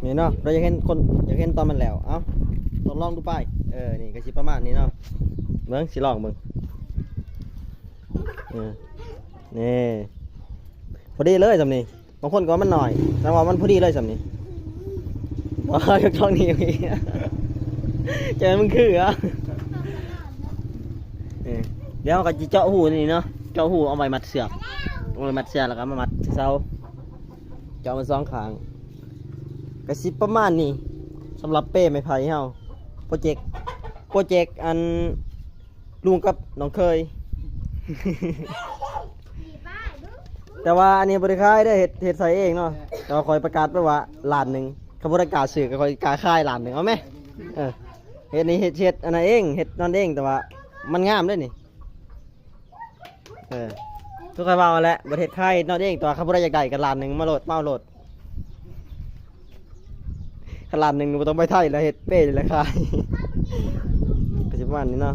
ນີ້ເນາະ ເຮົາຢາກເຫັນຄົນ ຢາກເຫັນຕອນມັນແລ້ວ ເອົ້າ ທົດລອງດູໄປ ເອີ ນີ້ກໍຊິປະມານນີ້ເນາະ ເບິ່ງ ຊິລອງເບິ່ງ ເອີ ນີ້ ພໍດີເລີຍສ່ຳນີ້ ບາງຄົນກໍວ່າມັນໜ້ອຍ ແຕ່ວ່າມັນພໍດີເລີຍສ່ຳນີ້ ບໍ່ ຍົກຊ່ອງນີ້ອີກ ໃຈມັນຄືເອົາ ເອີ ດຽວເຮົາກໍຊິເຈາະຮູນີ້ເນາະ ເຈາະຮູເອົາໄວ້ມັດເຊືອກ ເອົາໄວ້ມັດເຊືອກ ແລ້ວກໍເອົາມາມັດເສົາ ເຈາະມັນສອງຂ້າງ ກະຊິປະມານນີ້ ສຳລັບເປ້ໄມ້ໄຜ່ເຮົາ ໂປຣເຈັກ ໂປຣເຈັກອັນລຸງກັບນ້ອງເຄີຍ ແຕ່ວ່າອັນນີ້ບໍ່ໄດ້ຂາຍເດ້ ເຮັດ ເຮັດໃສ່ເອງເນາະ ແຕ່ວ່າຂ້ອຍປະກາດໄປວ່າລ້ານໜຶ່ງ ຄັນຜູ້ໃດກ້າຊື້ກໍຂ້ອຍກ້າຂາຍລ້ານໜຶ່ງ ເອົາແມ ເອີ ເຮັດນີ້ເຮັດ ເຮັດອັນນັ້ນເອງ ເຮັດນອນເອງ ແຕ່ວ່າມັນງາມເດ້ນີ້. ເອີ ຄືຂ້ອຍເວົ້າຫັ້ນແຫຼະ ປະເທດໄທເນາະເອງ ແຕ່ວ່າຄັນຜູ້ໃດຢາກໄດ້ກໍລ້ານໜຶ່ງ ມາໂລດ ມາເອົາໂລດ ຄັນລ້ານໜຶ່ງບໍ່ຕ້ອງໄປໄທແລ້ວ ເຮັດເປ້ນີ້ແຫຼະຂາຍ ກໍຊິປະມານນີ້ເນາະ